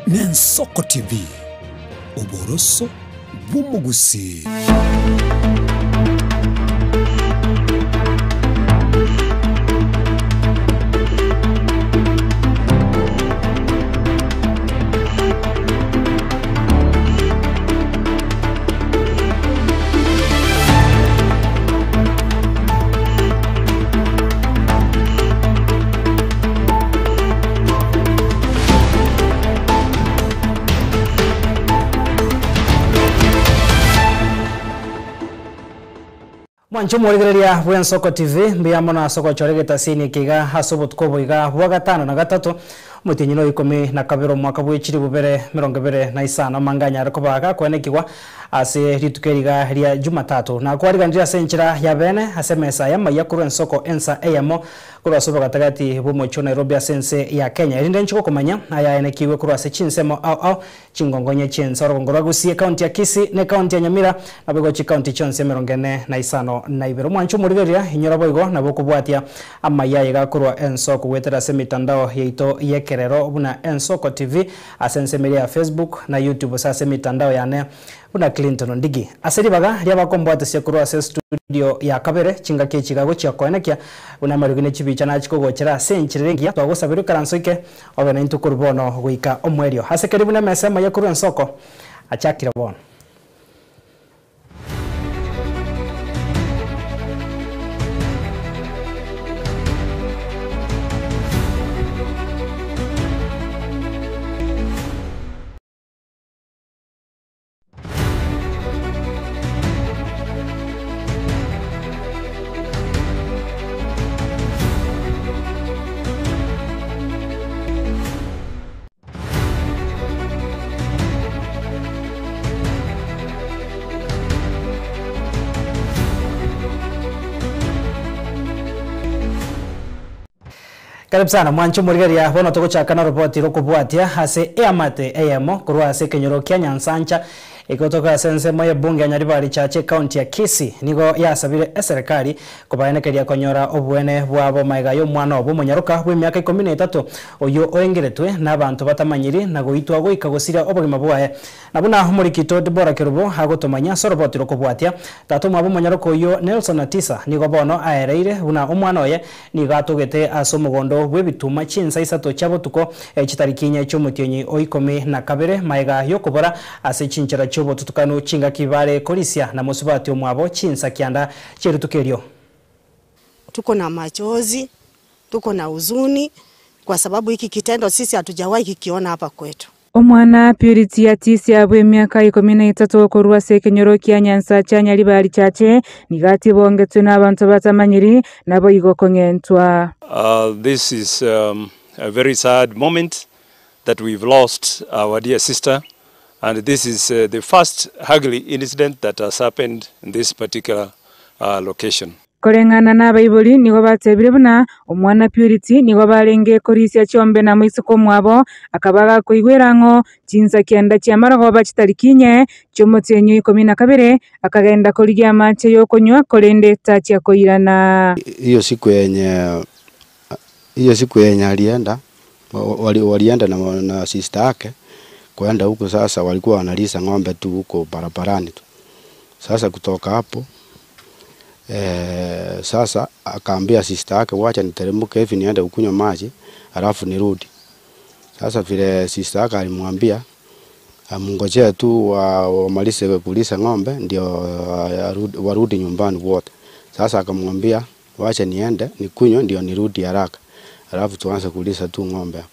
Nensoko TV, oboroso bw'omogusii. Mwanche omorigereria bw'Ensoko TV, mbuya mono ase ogochora egetasini eke iga ase obotuko obo iga bwa gatano na gatato, omotienyi noyo ikomi na kabere omwaka bwe chilifu bibere emerongo ebere na isano, amanga anyare koba gakwenekigwa Ase rituko eri iga ria Jumatatu, nakwariganirie ase enchera ya beene ase emesa y'amaiya korwa ensoko ensa eyemo korwa ase obogatagati bw'omochie o Nairobi ase ense ya Kenya, erinde inche gokomanya ayaenekigwe korwa ase chinsemo ao ao chingongonya chi'ense orogongo rwa Gusii, ekaunti ya Kisii, na ekaunti ya Nyamira, naboigo chikaunti chionsi emerongo ene na isano na ibere. Omwanche omorigereria, inyora boigo nabo okobwatia amaiya aye iga korwa ensoko goetera ase emitandao yaito y'ekerero buna Ensoko TV, Ase ensemo eria ya Facebook na YouTube gose ase emitandao yane buna Clinton Ondigi. Ase ribaga ri'abakombwatesia korwa ase estudio ya kabere, chingaki echi iga gochia koenekia buna amariogi ne chibicha nachia kogochera ase enchera ere engiya, twagosaberwa ikaranso ike obe naintwe korwa bono goika omoerio. Ase keri buna emesa emaya korwa ensoko achakire bono. Karibu sana mwanche omorigereria, bono togochaka noroboti rokobwatia ase eamate eyemo korwa ase ekenyoro kia Nyansancha egotoka ase ensemo y'ebunge ya Nyaribari Chache ekaunti ya Kisii nigo yasabire eserekari Kobaenekeria konyora oboene bwabo magega y'omwana obo omonyaroka bw'emiaka ikomi na etato, oyio oengeretwe nabanto batamanyiri na goitwa goika gosiria obogima bwaye. Na buna omorikito Debora Kerubo agotomanyia ase oroboti rokobwatia, tata omwabo omonyaroka oyio Nelson Atisa nigo bono aereire buna omwana oye nigo atogete ase omogondo bw'ebituma chinsa isato chia botuko chitariki inye chi'omotienyi o ikomi na kabere magega y'okobora ase chinchera chi'obotutukanu chingaki bare korisia na mosubati omwabo chinsa kianda Chi'rituko erio. Tuko na machozi, tuko na huzuni kwa sababu hiki kitendo sisi hatujawahi kikiona hapa kwetu. Omwana Purity Atisia bw'emiaka ikomi na etato korwa ase ekenyoro kia Nyansa chia Nyaribari Chache nigo atibongetwe n'abanto batamanyiri, naboigo kong'entwa. This is a very sad moment that we've lost our dear sister and this is the first ugly incident that has happened in this particular location. Koreng'ana nabaibori nigo batebire buna omwana Purity nigo barenge korisia chiombe na moiseke omwabo, akaba gakoigwera ang'o chinsa kianda chi'amarogoba chitariki inye chi'omotienyi o ikomi na kabere, akagenda korigia amache y'okonywa, korende tachia koirana. Hiyo siku yenye hiyo siku yenye alienda walienda na, na sister yake kwenda huko. Sasa walikuwa wanalisa ng'ombe tu huko barabarani tu. Sasa kutoka hapo e, sasa akaambia sister yake wacha niteremke hivi niende kukunywa maji alafu nirudi. Sasa vile sister yake alimwambia amngojee tu wamalize kulisa ng'ombe ndio warudi nyumbani wote. Sasa akamwambia wacha niende nikunywe ndio nirudi haraka, alafu tuanze kulisa tu ng'ombe hapo.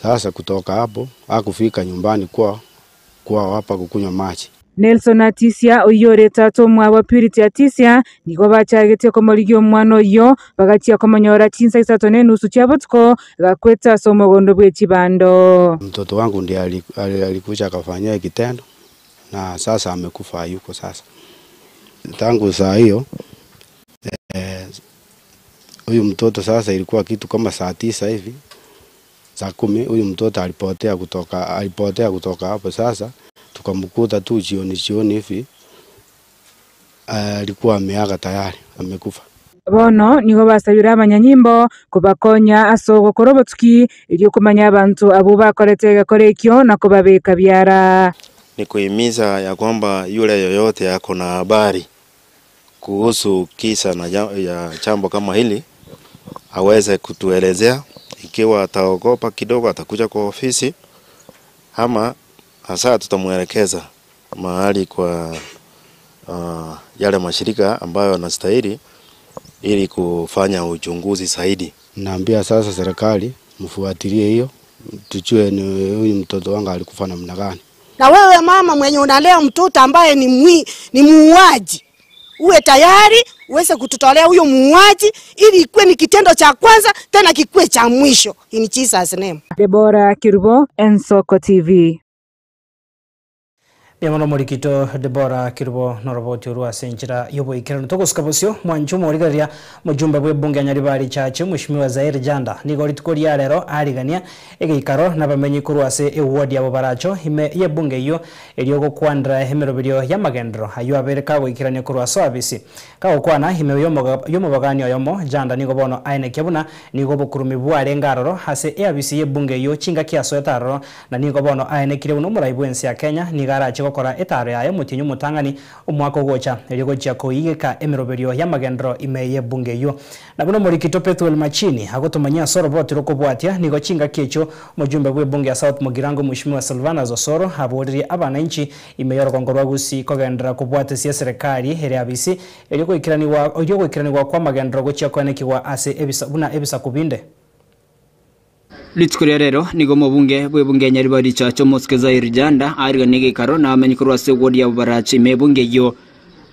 Sasa kutoka hapo hakufika nyumbani kwao kwao hapa kukunywa maji. Nelson Atisia, oyio ore tata omwabo Purity Atisia, nigo bachagetie komorigia omwana oyio, bagachia komonyora chinsa isato na enusu chia botuko, gakwete ase omogondo bwe chibando. Mtoto wangu ndiye alikuja akafanyia kitendo na sasa amekufa, hayuko sasa. Tangu saa hiyo huyu mtoto sasa ilikuwa kitu kama saa tisa hivi saa kumi, huyu mtoto alipotea kutoka, alipotea kutoka hapo. Sasa tukamkuta tu jioni jioni hivi alikuwa ameaga tayari, amekufa. Bono nigo basabire abanyanyimbo kobakonya ase ogokora obotuki erio komanya abanto abwo bakorete egekora ekio na kobabeka biara. Ni kuhimiza ya kwamba yule yoyote ako na habari kuhusu kisa na ya jambo kama hili aweze kutuelezea. Ikiwa ataogopa kidogo atakuja kwa ofisi, ama hasa tutamuelekeza mahali kwa yale mashirika ambayo yanastahili ili kufanya uchunguzi zaidi. Naambia sasa serikali mfuatilie hiyo, tujue ni huyu mtoto wangu alikufa namna gani. Na wewe mama mwenye unalea mtoto ambaye ni muuaji, uwe tayari uweze kututolea huyo muuaji ili ikuwe ni kitendo cha kwanza tena kikuwe cha mwisho. In Jesus name. Deborah Kirubo, Ensoko TV. Miamono morikito Deborah Kirubo noroboti orwa ase enchera yoboikerano togosuka bosio mwancho morigereria mojumbe bwe bunge Nyaribari Chache Mheshimiwa Zaire Janda nigo rituko ria rero arigania egeikaro nabamenyi korwa ase eward yabo baracho ime ye bunge iyo erio gokwandra emeroberio ya magendero ayo abere kagoikerania korwa ase abisi kagokwana ime yomobagani oyomo Janda nigo bono aenekia buna nigo bokurumi bwarenga aroro ase eabisi ye bunge iyo chingaki asoeta aroro na nigo bono aenekire buno omorai bwensi ya Kenya nigo arache gokora etaro yaye mutinyu mutangani omwaka ogocha erio gochia koigeka emeroberio ya magendero ime ye bunge iyo na buno morikito Pethuel Machini agotumanyia soroboti rokobwatia nigo chingaki echo mujumbe bwe bunge ya South Mugirango Mheshimiwa Silvana Zosoro aboririe abananchi ime yorogongo rwa Gusii kogendera kobwatesia serikali ere abisi erio goikiranigwa kwa magendero gochia kwenekigwa ase ebisa buna ebisa kubinde. Rituko ria rero nigo mobunge bwebunge Nyaribari Chache Mosque Zaire Janda ariganige ikaro na amenyikorwa ase ward ya Barachi ime bunge iyo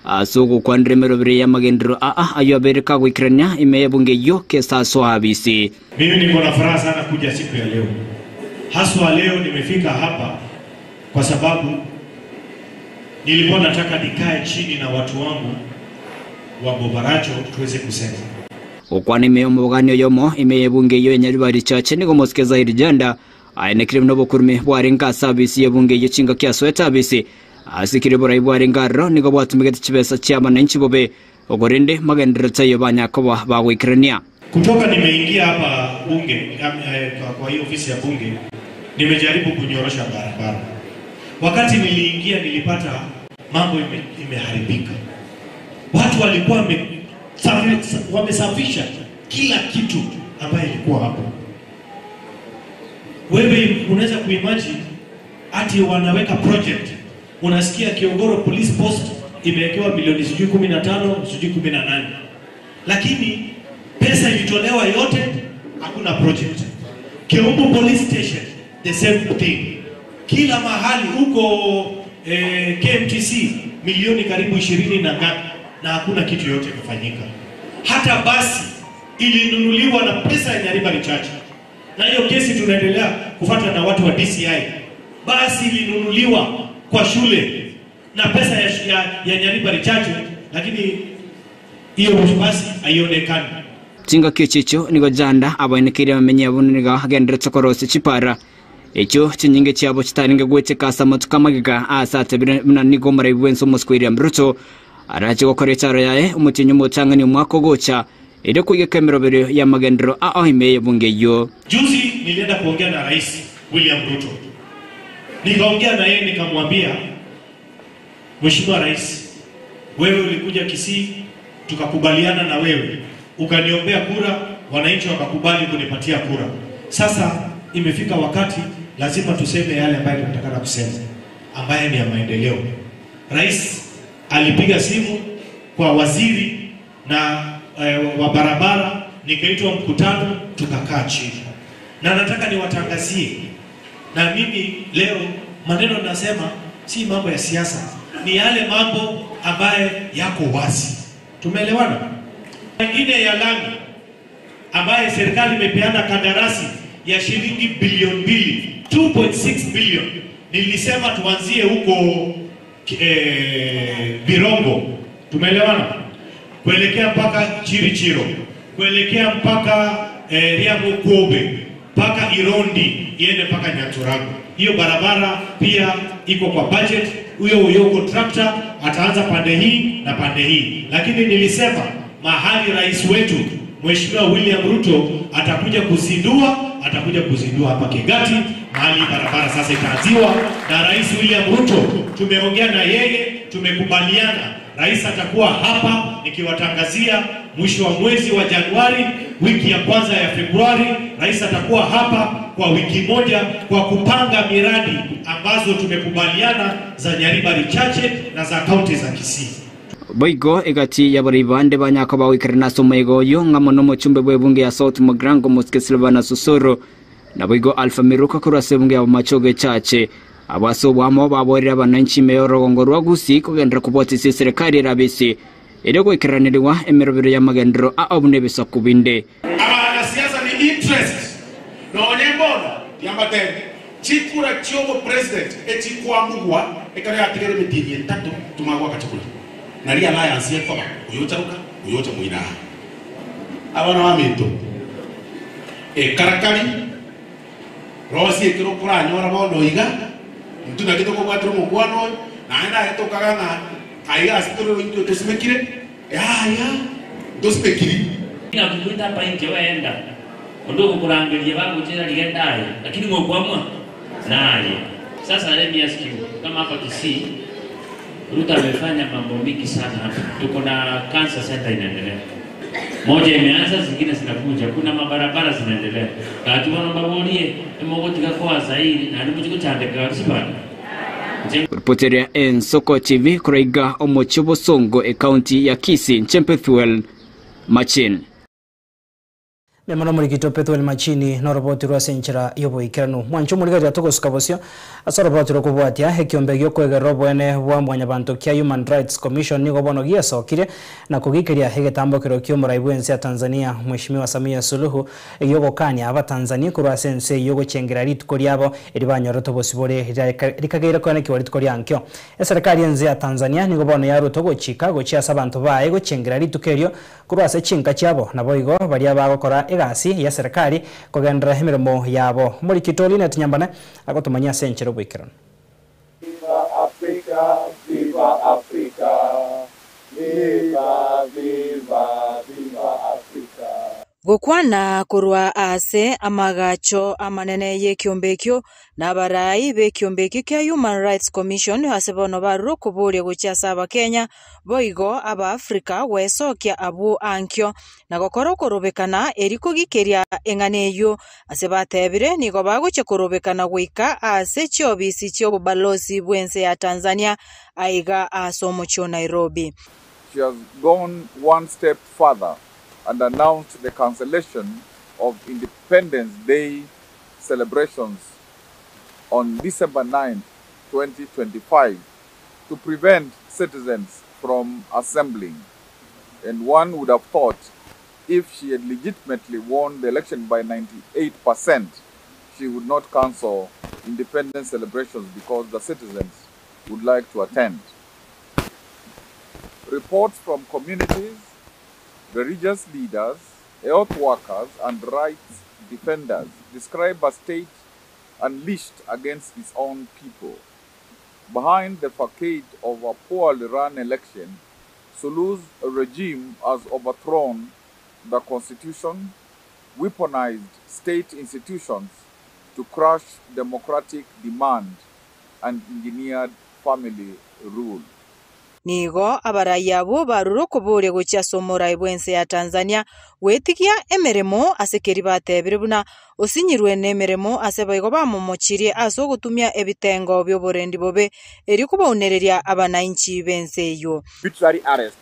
ase ogokwandera emerobere ya magendero aa ayo abere kagoikerania ime ebunge iyo kesa abisi. Mimi niko na furaha sana kuja siku ya leo. Haswa leo nimefika hapa kwa sababu nilikuwa nataka nikae chini na watu wangu wa Bobaracho tuweze kusema. Okwana ime omogani oyomo ime ebunge iyo Nyaribari Chache nigo Mosque Zaire Janda aenekire nobokurume bwarenga ase abisi ebunge iyo chingaki asoeta abisi asikire borai bwarenga aroro nigo bwatumigete chibesa chia abananchi bobe ogorende magendero tayo banyakoba bagoikerania. Kutoka nimeingia hapa bunge kwa hii ofisi ya bunge nimejaribu kunyorosha barabara. Wakati niliingia nilipata mambo imeharibika. Watu walikuwa wamesafisha kila kitu ambayo ilikuwa hapo. Wewe unaweza kuimagine ati wanaweka project, unasikia Kiogoro Police Post imewekewa milioni sijui 15 sijui 18, lakini pesa ilitolewa yote, hakuna project. Keumbu Police Station the same thing. Kila mahali huko KMTC milioni karibu 20 na ngapi, na hakuna kitu yote kufanyika. Hata basi ilinunuliwa na pesa ya Nyaribari Chache, na hiyo kesi tunaendelea kufuata na watu wa DCI. Basi ilinunuliwa kwa shule na pesa ya Nyaribari Chache, lakini hiyo basi haionekani. Chinga kichicho nigo Janda abainekire bamenye abuniriga agenderetse korose chipara echo chinyinge chiabo chitaringe gwecheka ase amatuko amagega ase atebire buna nigo omorai bwense Omosike William Ruto arache gokora echaro yaye omotinyi omotang'ani omwaka ogocha ere koigeka emerobero ya magendero ao ime ebunge iyo. Juzi nilienda kuongea na Rais William Ruto, nikaongea na yeye nikamwambia, Mheshimiwa Rais, wewe ulikuja Kisii tukakubaliana na wewe, ukaniombea kura, wananchi wakakubali kunipatia kura. Sasa imefika wakati lazima tuseme yale ambayo tunataka kusema, ambaye ni ya maendeleo. Rais alipiga simu kwa waziri na wa barabara, nikaitwa mkutano, tukakaa chini. Na nataka niwatangazie, na mimi leo maneno nasema si mambo ya siasa, ni yale mambo ambaye yako wazi. Tumeelewana? Nyingine ya lami ambaye serikali imepeana kandarasi ya shilingi bilioni 2, 2.6 billion. Nilisema tuanzie huko Birongo, tumeelewana, kuelekea mpaka Chirichiro, kuelekea mpaka Riago Kobe, mpaka Irondi, iende mpaka Nyaturago. Hiyo barabara pia iko kwa budget. Huyo huyo contractor ataanza pande hii na pande hii, lakini nilisema mahali rais wetu Mheshimiwa William Ruto atakuja kuzindua, atakuja kuzindua hapa Kegati, mahali barabara sasa itaanziwa na Rais William Ruto. Tumeongea na yeye, tumekubaliana rais atakuwa hapa nikiwatangazia mwisho wa mwezi wa Januari, wiki ya kwanza ya Februari, rais atakuwa hapa kwa wiki moja kwa kupanga miradi ambazo tumekubaliana za Nyaribari Chache na za kaunti za Kisii. Boigo egati y'abarai bande banyaka bagoikerana ase omoigo oyo ng'amo na omochumbe bwa ebunge ya South Mugirango Mosike Silvana Susoro na boigo Alpha Miruka korwa ase ebunge ya Bomachoge Chache abo ase obwamo baborire abananchi ime y'orogongo rwa Gusii kogenderera kobwatisia eserekari erabe ase ere goikeraneriwa emerobero y'amagenderero a obuna ebisaku binde. Abanasiasa ni interest nonye mbono tiambatebie chikura chiobopresident echikwamugwa ekero yatigere emetienyi etato tumanye goaka chikura nari alliance ekoba oyocharuka oyocha moino aa. Abana baminto ekarakari rosie ekero okoranyora bono iga intwe naki tokobwatera omokwana oyo naende aye tokaga ng'a aiga ase tore intwe tosimekire yaya ntosimekiri. Nakukwita hapa nje wewe enda. Ndio kukurangilia baguchira ligenda aye lakini ngokwamwa naye. Sasa let me ask you, kama hapa Kisii Ruto amefanya mambo mingi sana hapa. Tuko na cancer center inaendelea. Moja imeanza, zingine zinakuja. Kuna mabarabara zinaendelea. Kati wana babolie emogotiga kwa zaidi na nimuchiko chandeka sibana. Ripoteria Ensoko TV koraiga omochie Bosongo ecounty ya Kisii Nchempethuel Machin. Mbuya mono omorikito Pethuel Machini na oroboti rwa ase enchera y'oboikeranu. Mwanche omorigereria togosuka bosio ase oroboti rokobwatia ekiombe gi'okoegerera oboene bwa mwanyabanto kia Human Rights Commission nigo bono giesokire na kogikeria egetambokero ki'omorai bw'ense ya Tanzania Mheshimiwa Samia Suluhu egiogokania abatanzania korwa ase ense eyio gochengera rituko riabo eri banyorete obosibore rikageire koenekiwa rituko riankio. Eserekari y'ense ya Tanzania nigo bono yarwete ogochika gochia ase abanto baye gochengera rituko erio korwa ase chinka chiabo naboigo baria bagokora egasi ya serikali kogenderera emeremo yabo. Omorikito Linet Nyambane agotomanyia ase enchera oboikeranu. Viva Africa, viva Africa, viva, viva, viva Africa. Gokwana korwa ase amagacho amanene y'ekiombe ekio na abarai b'ekiombe ekio kia Human Rights Commission ase bono barure okoboria gochia ase Abakenya boigo Abaafrika gwesokia abwo ankio na gokora okorobekana eri kogikeria eng'ana eyio ase batebire nigo bagochia korobekana goika ase chiobisi chi'obobalosi bw'ense ya Tanzania aiga ase omochie o Nairobi. She has gone one step further and announced the cancellation of Independence Day celebrations on December 9, 2025, to prevent citizens from assembling. And one would have thought if she had legitimately won the election by 98%, she would not cancel independence celebrations because the citizens would like to attend. Reports from communities, religious leaders, health workers, and rights defenders describe a state unleashed against its own people. Behind the facade of a poorly run election, Suluhu's regime has overthrown the constitution, weaponized state institutions to crush democratic demand, and engineered family rule. Nigo abarai abwo barure okoboria gochia ase omorai bw'ense ya Tanzania gwetigia emeremo ase keria batebire buna osinyirwe nemeremo ase boigo bamomochirie ase ogotumia ebitengo bi'oborendi bobe erio kobaunereria abanainchi b'ense eyio. Arbitrary arrest,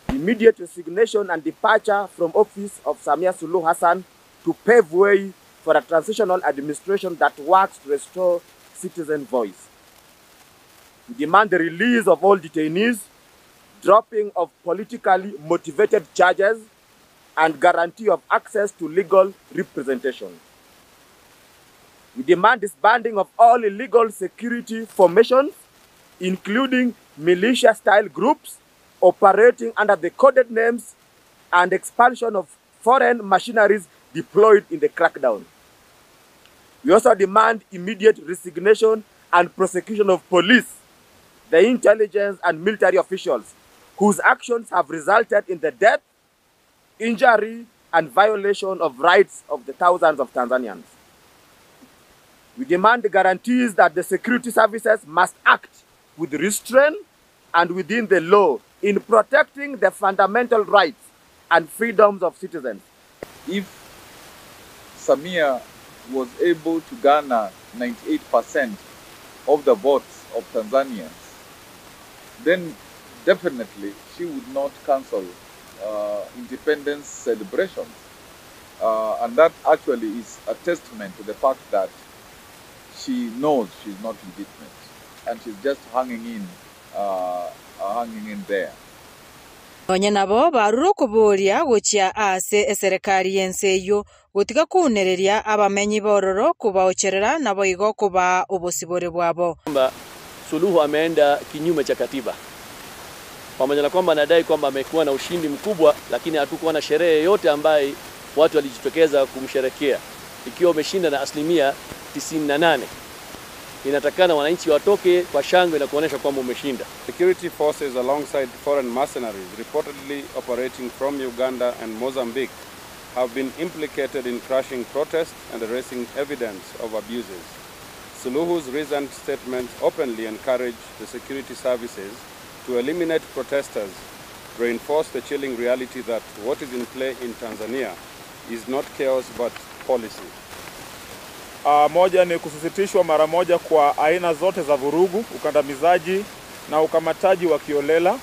immediate resignation and departure from office of Samia Suluhu Hassan to pave way for a transitional administration that works to restore citizen voice. We demand the release of all detainees, dropping of politically motivated charges, and guarantee of access to legal representation. We demand disbanding of all illegal security formations, including militia-style groups operating under the coded names, and expansion of foreign machineries deployed in the crackdown. We also demand immediate resignation and prosecution of police, the intelligence and military officials whose actions have resulted in the death, injury, and violation of rights of the thousands of Tanzanians. We demand guarantees that the security services must act with restraint and within the law in protecting the fundamental rights and freedoms of citizens. If Samia was able to garner 98% of the votes of Tanzanians, then definitely she would not cancel independence celebrations. And that actually is a testament to the fact that she knows she's not legitimate and she's just hanging in there. Onye nabo barure okuboria gochia ase eserekari y'ense eywo gotiga kuunereria abamenyi bororo kubaocherera nabo igo kuba obosibore bwabo. Kwamba Suluhu ameenda kinyume cha katiba, pamoja na kwamba anadai kwamba amekuwa na ushindi mkubwa, lakini hatukuwa na sherehe yoyote ambaye watu walijitokeza kumsherekea. Ikiwa umeshinda na 98%, inatakana wananchi watoke kwa shangwe na kuonesha kwamba umeshinda. Security forces alongside foreign mercenaries reportedly operating from Uganda and Mozambique have been implicated in crushing protests and erasing evidence of abuses. Suluhu's recent statements openly encourage the security services to eliminate protesters, reinforce the chilling reality that what is in play in Tanzania is not chaos but policy. Moja ni kusisitishwa mara moja kwa aina zote za vurugu, ukandamizaji na ukamataji wa kiolela.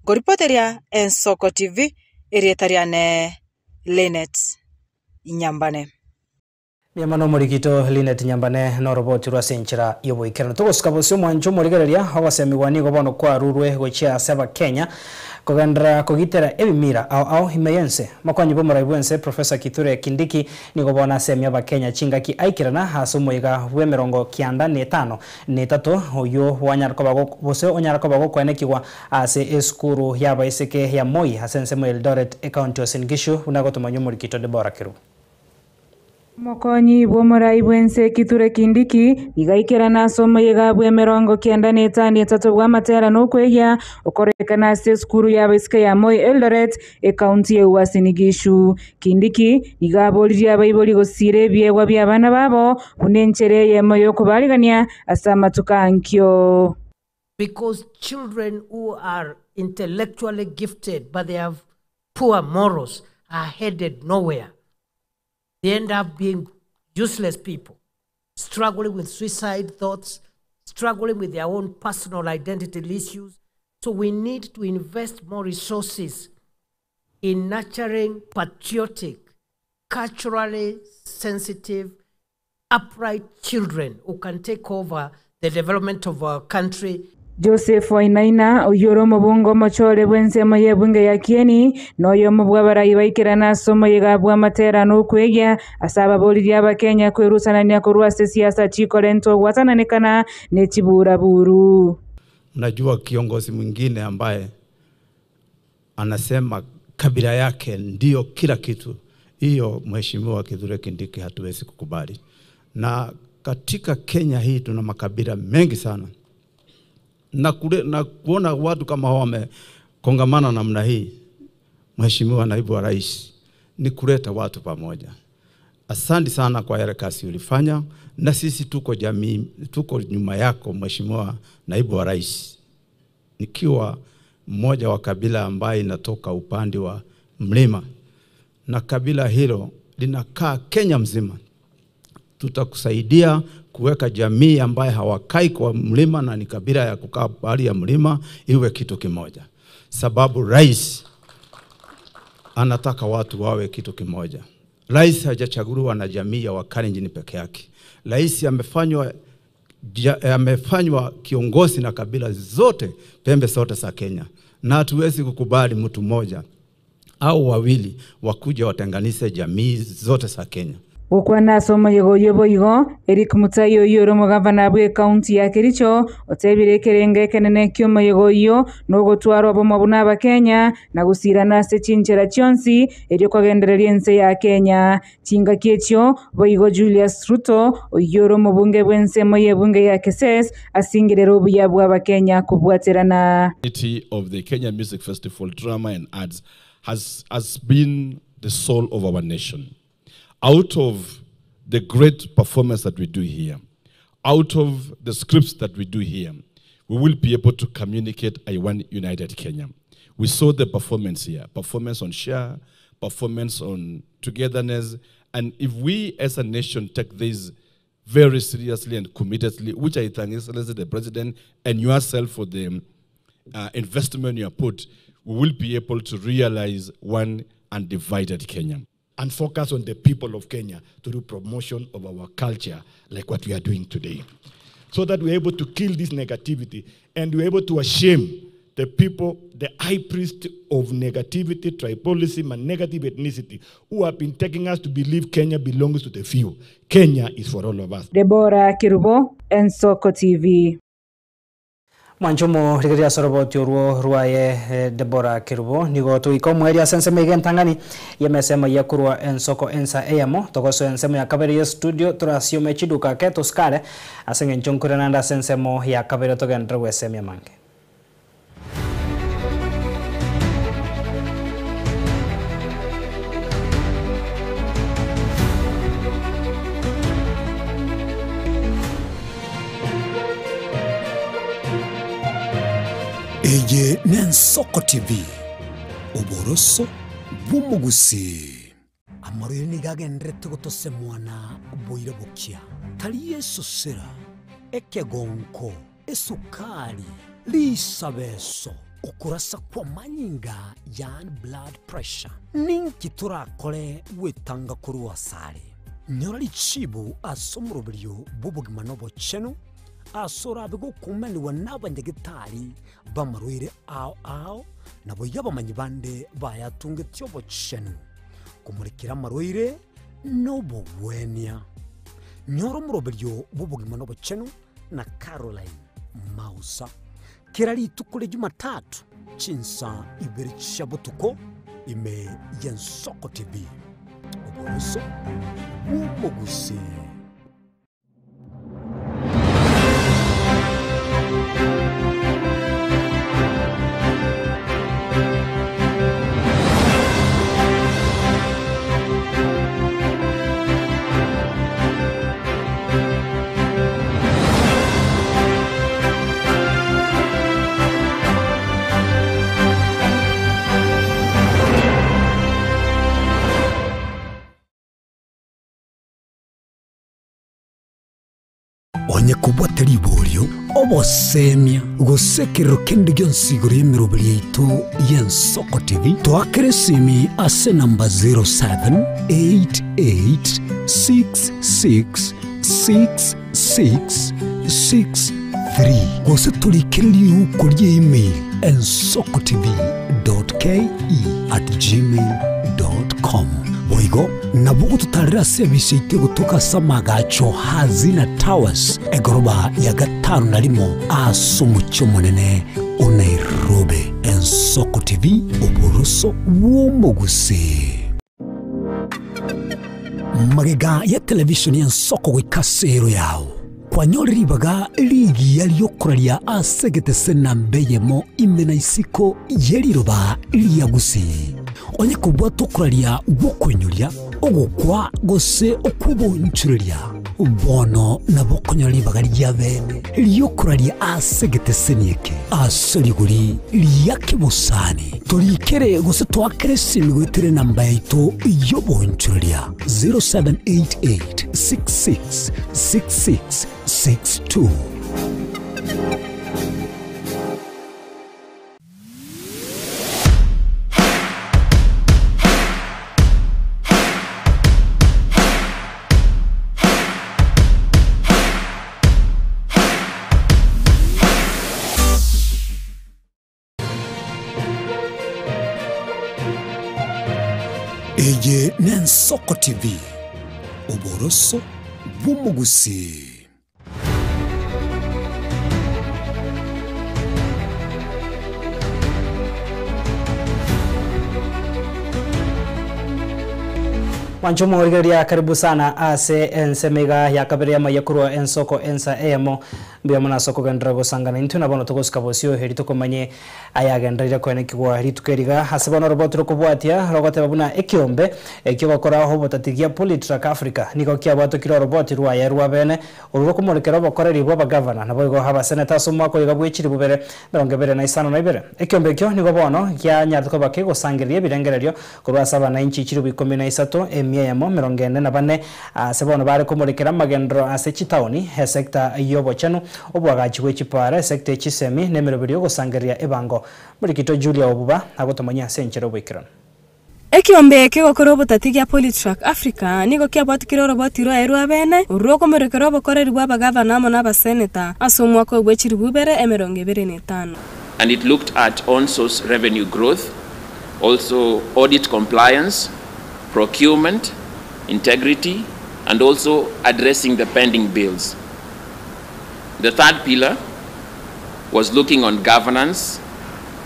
Ngoripoteria Ensoko TV, irietariane Linet Nyambane. Miamano morigito Linet Nyambane no roboti rwa senchera yoboikerano tugosuka bosio mwancho morigereria ogosemigwa nigo bono kwarurwe gochia seba Kenya kogendera kogitera ebimira au au imeyense makonyi bomorai bwense Professor Kithure Kindiki nigo bona semia ba Kenya chingaki aikirana ase omoiga bwe 95 na oyo wanyarako bago bosio onyarako bago kwenekigwa ase esukuru yabaiseke ya Moi ase ensemo Eldoret e county Uasin Gishu unagotumanya morigito Deborah Kiru. Mokonyi bw'omorai bwense Kithure Kindiki nigaikirana ase omoyega bwa 93 bwa amatera na okwegya okorekana ase esukuru y'abaiseke ya Moi Eldoret ekaunti ya Uasin Gishu. Kindiki nigo aboririe abaibori gosira ebiegwa bia abana babo buna enchere eyemo y'okobarigania ase amatuko ankio. Because children who are intellectually gifted but they have poor morals are headed nowhere. They end up being useless people, struggling with suicide thoughts, struggling with their own personal identity issues. So we need to invest more resources in nurturing patriotic, culturally sensitive, upright children who can take over the development of our country. Joseph Wainaina oyore omobunge omochore bw'ensemo y'ebunge ya Kieni noyo omobwa abarai baikirana ase omoyega bwa amatera na okwegya ase ababoririe abakenya kwerusanania korwa ase siasa chikorenta ogwatananekana na echiburaburu. Unajua kiongozi mwingine ambaye anasema kabila yake ndiyo kila kitu, hiyo Mheshimiwa Kithure Kindiki hatuwezi kukubali. Na katika Kenya hii tuna makabila mengi sana. Na kuona watu kama hao wamekongamana namna hii, Mheshimiwa Naibu wa Rais, ni kuleta watu pamoja. Asante sana kwa yale kazi ulifanya, na sisi tuko jamii, tuko nyuma yako Mheshimiwa Naibu wa Rais. Nikiwa mmoja wa kabila ambaye inatoka upande wa mlima, na kabila hilo linakaa Kenya mzima, tutakusaidia kuweka jamii ambaye hawakai kwa mlima na ni kabila ya kukaa bali ya mlima iwe kitu kimoja. Sababu rais anataka watu wawe kitu kimoja. Rais hajachaguliwa na jamii ya Wakalenjin peke yake. Rais amefanywa kiongozi na kabila zote, pembe zote za Kenya. Na hatuwezi kukubali mtu mmoja au wawili wakuja watenganishe jamii zote za Kenya. Gokwana ase omoyega oyio boigo, Eric Mutai oyio ore omogavana bw'ecounty ya Kericho otebire ekerengo ekenene ki'omoyega oyio nogotwara obomo buna abakenya na gosirana ase chinchera chionsi erio kogendereria ense ya Kenya. Chingaki echio boigo Julius Ruto oyio ore omobunge bw'ensemo y'ebunge ya Keses asingerere obuya bw'abakenya kobwaterana. Unity of the Kenya Music Festival Drama and Arts has, has been the soul of our nation. Out of the great performance that we do here, out of the scripts that we do here, we will be able to communicate a one united Kenya. We saw the performance here, performance on share, performance on togetherness, and if we as a nation take this very seriously and committedly, which I thank Excellency the President and yourself for the investment you have put, we will be able to realize one undivided Kenya. And focus on the people of Kenya to do promotion of our culture like what we are doing today. So that we're able to kill this negativity and we're able to shame the people, the high priest of negativity, tribalism, and negative ethnicity who have been taking us to believe Kenya belongs to the few. Kenya is for all of us. Deborah Kirubo, Ensoko TV. Mwanchomo rigeria soroboti orwo rwaye Deborah Kirubo nigo tuiko mweri asense mege ntangani yemesemo yakurwa ensoko ensa eyamo togoso ensemo ya kabere ya studio turasio mechiduka ke tuskare asenge nchonkure nanda sensemo ya kabere togendre gwesemia mange. Eye n'Ensoko TV, oboroso bw'omugusi. Amarwaire nigo agenderete gotosemwana boire bokia. Tari esosera, ekegonko, esukari, risabeso, okurasa kwa manyinga yani blood pressure. Ninki turakore wetanga korwa asare. Nyora richibu ase omoroberio bw'obogima na obochenu asora bigukumaniwa n'abanyagitari bamarwaire ao ao nabo yabamanyi bande bayatungetie obochenu kumurekera amarwaire n'obogwenia. Nyora omoroberio bw'obogima na obochenu na Caroline Mausa kera rituko ria Jumatatu chinsa ibere chia botuko ime ya Nsoko TV, oboroso bw'omogusi. Onye kubwata riborio obosemia gosekerero kende gionsi igoro y'emeroberi yaito ya Nsoko TV twakere esimi ase namba 0788666663 gose turikere riuko ria email ensokotv.ke@gmail.com. Boigo nabo gotutarera service ite gutuka samagacho Hazina Towers egoroba ya gatano na limo ase omuchi omonene o Nairobi. Ensoko TV, oboroso bw'omogusi. Magega ya television ya Nsoko goika sero yao kwanyorera ibaga rigiya riokoraria ase getese nambe yemo ime na isiko yeriroba riagusi. Onye kubwata okoraria gwokoinyuria ogokwa gose okwobonchureria bono nabo okonyora ribaga ria bene riokoraria ase geteseni eke ase rigori ria kebosani. Torikere gose twakere esimi goetere namba yaito yobonchureria 0788666662. Eye n'Ensoko TV, Oboroso bw'omogusii. Mwancho omorigereria karibu sana ase ensemo iga ya kabere y'amaiya korwa ensoko ensa eyemo. Mbuya mono ase okogenderera gosangana intwe na bono togosika bosio eri tokomanye Ayagendereire koenekigwa rituko eri iga ase bono oroboti rokobwatia rogoteba buna ekiombe ekio gokora obotatigia Polytrack Africa nigo kiabwatokire oroboti rwaye rwa bene orwo rokomorekera obokoreri bw'abagavana naboigo abaseneta ase omwaka oyo iga bwe chilifu bibere emerongo ebere na isano na ibere. Ekiombe ekio nigo bono kianyarete koba kegosangereria ebirengererio korwa ase abananchi chilifu ikomi na isato emia eyemo emerongo ene na bane Aase bono bare komorekera amagenderero ase chitaoni, esecta y'obochenu, oboagachi bwe chipaara, esecta ye chisemi, na emeroberi y'ogosangereria ebango. Morikito Julia Obuba agotomanyia ase enchera y'oboikeranu. Ekiombe kegokora obotati gia Polytrack Africa nigo kiabwatikire oroboti rwaye rwa bene, orwo rokomorekera obokoreri bw'abagavana amo n'abaseneta ase omwaka o bwe chilifu ibere emerongo ebere na etano. And it looked at own source revenue growth, also audit compliance, procurement, integrity, and also addressing the pending bills. The third pillar was looking on governance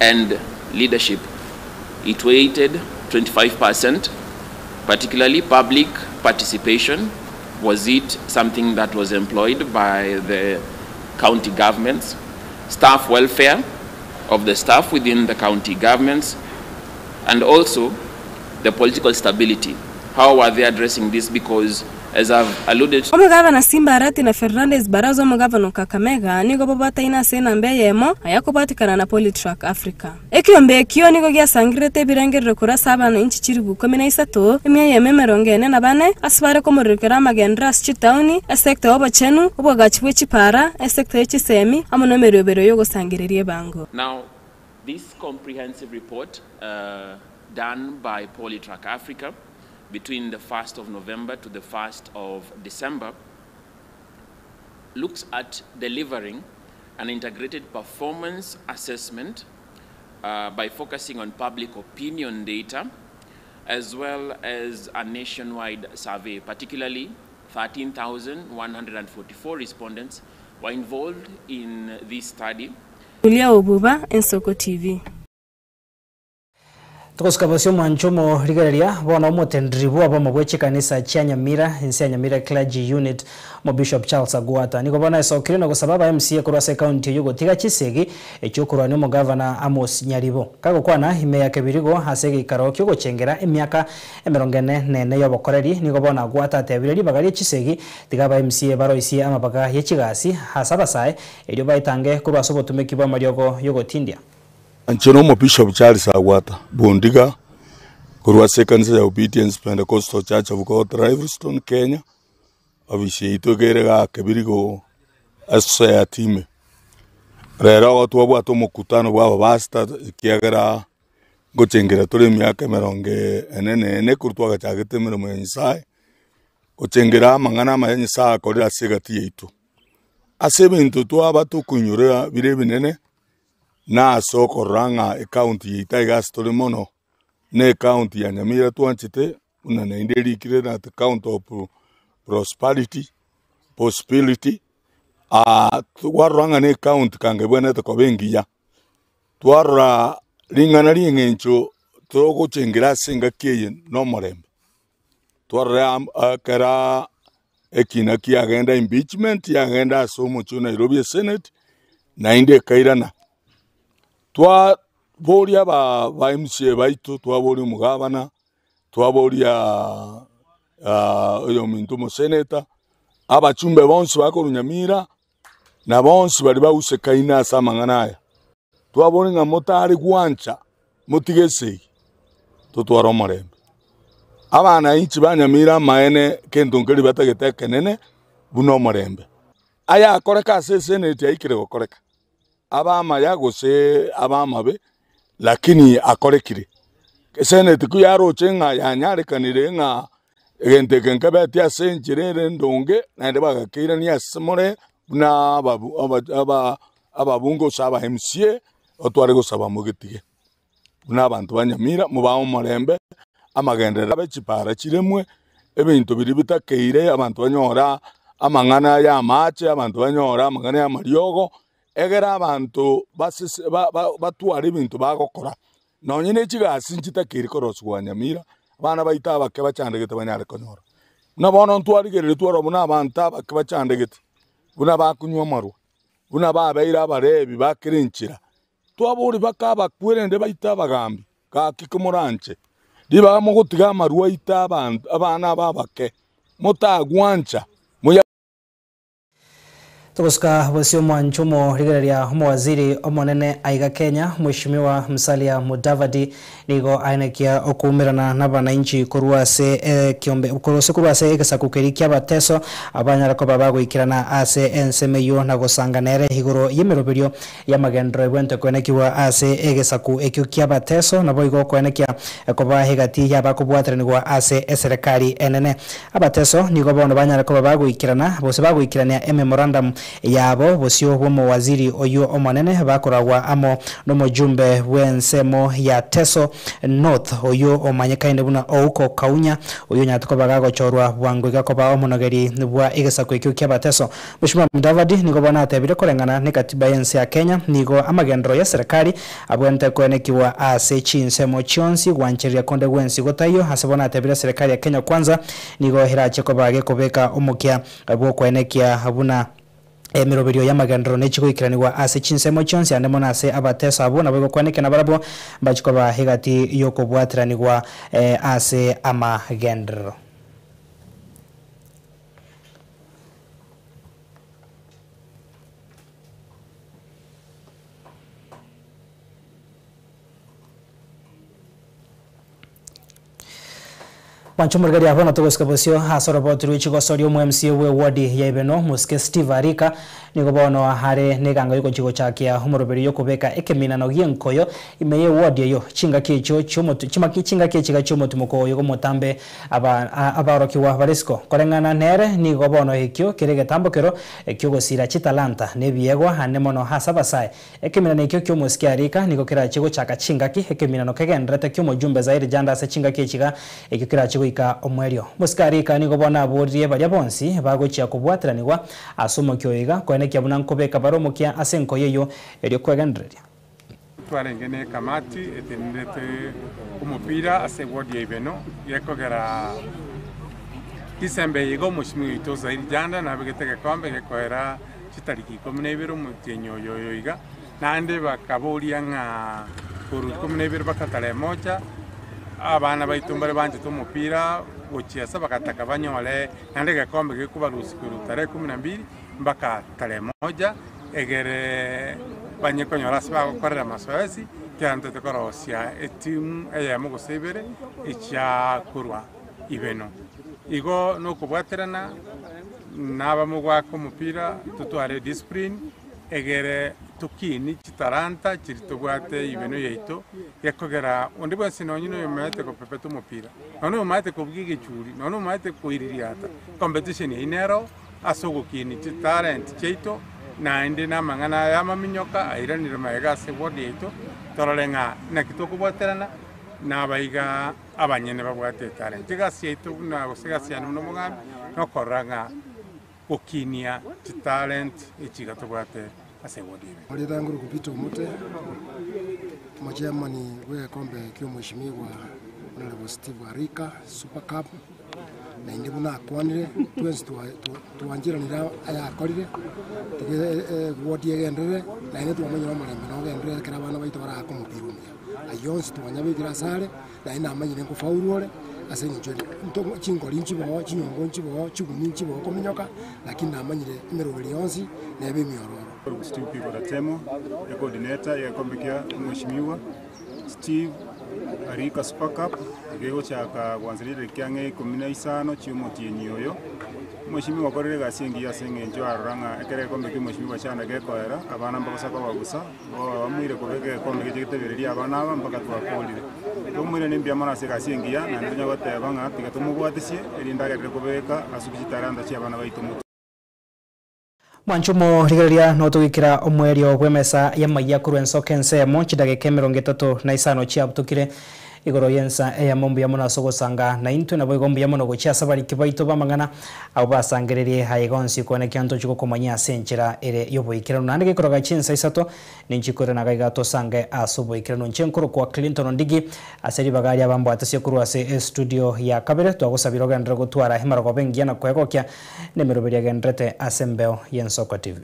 and leadership. It weighted 25%, particularly public participation. Was it something that was employed by the county governments? Staff welfare of the staff within the county governments, and also the political stability. How are they addressing this because as I've alluded Omogavana Simba Arati na Fernandes Barasa omogavana o Kakamega nigo babwataine ase enamba eyemo ayakobwatikana na Polytrack Africa. Ekiombe ekio nigo giasangererete ebirengerero korwa ase abananchi chilifu ikomi na isato, emia eyemo emerongo ene na bane, ase bare komorurekera amagenderero ase chitaoni, esecta y'obochenu, obwagachi bwe chipara, esecta ye chisemi, amo nemerobero y'ogosangereria ebango. Now, this comprehensive report uh, done by Polytrack Africa between the 1st of November to the 1st of December looks at delivering an integrated performance assessment uh, by focusing on public opinion data as well as a nationwide survey, particularly 13,144 respondents were involved in this study. Julia Obuba, Ensoko TV. Togosika bosio omwancho omorigereria, bono omotenderi bw'obomo bwe chikanisa chia Nyamira, ense ya Nyamira Clergy Unit, Omobishop Charles Agwata, nigo bono aesokire na gosaba aba MCA korwa ase ekaunti eyio gotiga chisegi echi'okorwania omogavana Amos Nyaribo. Kagokwana ime ya Kebirigo ase egeikaro ki'ogochengera emiaka emerongo ene na ene y'obokoreri, nigo bono Agwata atebire ribaga rie chisegi tiga aba MCA baroisie amabaga ye chigasi ase abasae erio baetange korwa ase obotumeki bw'amariogo y'ogotindia. Inche n'Omobishop Charles Agwata Bundiga korwa ase ekanisa ya Obedience Pentecostal Church of God Livingstone Kenya, ofisi yaito iga ere igaa Kebirigo ase society ime. Rero igo twabwate omokutano bwa abapastor ekiagera ngochengera tore emiaka emerongo ene na ene korwa twagachagete emeremo ya Nyasaye, gochengera amang'ana amaya Nyasaye akorire ase egati yaito. Ase ebinto twaba tokoinyorera bire ebinene, na ase okorora ng'a ecounty yaito aiga ase tore mono, na ecounty ya Nyamira twanchete, buna naende erikire that county of prosperity, possibility, twarora ng'a na ecounty kanga ebwenerete koba engiya, twarora ring'ana ria eng'encho togochengera ase engaki eye na omorembe, twarora ekera ekina kiagenda impeachment yagenda ase omochie o Nairobi esenate, naende ekairana. Twaboria aba ba MCA baito, twaboria omogabana, twaboria oyominto omoseneta, abachumbe bonsi bakorwa Nyamira, na bonsi baria bausekaine ase amang'ana aya. Twaboria ng'a motare gwancha motige esegi, totware omorembe. Abananchi ba Nyamira amaene kento nkeri batagete ekenene buna omorembe. Ayakoreka ase eseneti aikire gokoreka, abe amaya gose abe amabe, lakini akorekire. Eseneti ko yaroche ng'a yanyarekanire ng'a egento eke nkebeti ase enchera ere endonge, naende bagakeirania ase more buna ababu aba ababunge gose aba MCA, otware gosaba mogetige. Buna abanto ba Nyamira, mobae omorembe, amagenderero abe chipara chiremwe, ebinto biria bitakeire, abanto banyore amang'ana ya amache, abanto banyore amang'ana ya amariogo, egere abanto basese ba- ba- batware ebinto bagokora. Nonye ne chigasi nchitakeire korosigwa Nyamira, abana baito abake bachandegete banyare konyora. Buna bono ntwarigereria twarora buna abanto abake bachandegete, buna bakonywa amarwa, buna babeire abarebi ba kera enchera, Twabori bakabakwa erinde baite abagambi, gaki komoranche ribaga mogotiga amarwa aite abanto abana aba abake, motagwancha moya. Togosuka bosio omwancho omorigereria omowaziri omonene aiga Kenya Mheshimiwa Musalia Mudavadi Nigo aenekia okoumerana nabananchi korwa ase ekiombe gose korwa ase egesaku keria ki'Abateso, abanyare koba bagoikerana ase ensemo eyio na gosanga nere igoro y'emeroberio y'amagenderero ebwenerete koenekigwa ase egesaku ekio ki'Abateso, naboigo koenekia koba egati y'abakobwateranigwa ase eserekari enene. Abateso nigo bono banyare koba bagoikerana gose bagoikerania ememorandum yabo bosio bw'omowaziri oyio omonene bakoragwa amo nomojumbe bw'ensemo ya Teso North oyio omanyekaine buna Ouko Kaunya oyio onyarete koba gagochorwa bwango iga koba omonogeri bwa egesaku ekio ki'Abateso. Mheshimiwa Mudavadi nigo bono atebire koreng'ana nekatiba y'ense ya Kenya nigo amagenderero y'eserekari abwenerete koenekigwa ase chinsemo chionsi gwanchereria konde gwensi gotaiyo ase bono atebire eserekari ya Kenya Kwanza nigo erache koba gekobeka omokia bw'okoenekia buna emeroberio y'amagenderero nechi goikeranigwa ase chinsemo chionsi, ande mono ase abateso abwo nabo igokwanekio nabarabwo mbachi koba egati y'okobwatiranigwa ase amagenderero. Mwanche omorigereria bono togosika bosio ase oroboti rwe chigosori omo MCA bwe ward ya Ibeno Mosike Steve Arika nigo bono are negango yogochia gochakia omoroberio yokobeka ekeminano gienkoyo ime ye ward eyo chingaki echio chiomotu chimaki chingaki echiga chiomotimoko oyo gomotambe aba abaorokigwa bare isiko koreng'ana nere nigo bono ekio kere egetambokero kiogosira chitalanta na ebiegwa ande mono ase abasae Ekeminano ekio ki'omosike Arika nigo kerachie gochaka chingaki, ekeminano kegendererete ki'omojumbe Zairi Janda ase chingaki echiga, ekio kerachie goika omoerio. Omosike Arika nigo bono aboririe baria bonsi bagochia kobwateranigwa ase omokia oyo iga, koenekia buna nkobeka bare omokia ase enkoyo eyio erio kwegendereria. Twarenge ne ekamati etenenerete omopira ase eward ya Ibeno gekogera December eye iga omoshimiwa oito Zairi Janda nabegete egekombe gekoera chitariki ikomi na ibere omotienyi oyo oyo iga, naende bakaboria ng'a korwa ikomi na ibere mpaka tarehe moja, abana baito mbare banchete omopira gochiesa bagataka banyore naende egekombe gekobarusia korwa tarehe kumi na mbili mpaka tarehe moja, egere banye konyora ase bagokorera amasoesi, ekiagera ntobwate korosia etimu eyemo gose ibere echia korwa ibeno. Igo nokobwaterana. Nabamo goaka omopira totware ediscipline egere tokiini chitalanta chiria tobwate ibeno yaito gekogera onde bwensi nonye na oyomaete gopepeta omopira, nonye oyomaete kobugia egechuri, nonye omaete koiririata, competition eyio nero ase ogokiini chitalent chiaito naende na amang'ana aya amaminyoka airanire magega ase eward yaito torore ng'a naki tokobwaterana nabaiga. Abanyene babwate etalenti. Egasi yaito buna gose egasi yane buna omogambi nokorora ng'a gokinia chitalenti echi iga tobwate ase eward eye. Marieta nguru Peter Omote, omochairman bw'egekombe kia omweshimiwa Honourable Steve Arika Super Cup, naende buna akwanire twensi twancheranire ayakorire, tiga eward egenderere naende twamanyire omorembe nogenderere ekero abana baito barake omopira omuya. Ayio onsi twanyabekire asare, naende namanyire nkofaulu ore, ase eng'encho ere nto chingori nchiboo, chinyongo nchiboo, chiguni nchiboo kominyoka, lakini namanyire emeroberi yonsi nebe emiororo. Steve Biko Ratemo, ecoordinator y'egekombe kia Omweshimiwa Steve Arika Super Cup, egegochaka gwansa ritariki ang'e ikomi na isano chi'omotienyi oyo. Omweshimiwa okorire egasi engiya ase eng'encho arora ng'a ekero egekombe kia Omweshimiwa Chanda gekoera, abana mbagosa koba bosa, Bwamoire kobeka egekombe geche getebererie abana aba mpaka twakoorire. Tomoiranie mbuya mono ase egasi engiya, naende tonya goteba ng'a tiga tomobwatisie, erinde agerere kobeka asuke chitalanta chi'abana baito motwe. Mwanche omorigereria notogoikera omoerio bw'emesa y'amaiya korwa ensoko ensemo chidageka emerongo etato na isano chiabutokire. Igoro y'ensa eyemo mbuya mono ase ogosanga naintwe, naboigo mbuya mono gochia ase abariki baito b'amang'ana, abwo basangererie aye gonsi kwane ekiagera ntochie gokomanyia ase enchera ere y'oboikeranu. Naende gekoroga chinsa isato, ninchie koirana gaiga tosange ase oboikeranu. Inche nkorokwa Clinton Ondigi, ase ribaga aria abambwatesie korwa ase estudio ya kabere, twagosabire ogenderere gotwara emarogoba engiya na kwegokia nemeroberi egendererete ase embeo y'Ensoko TV.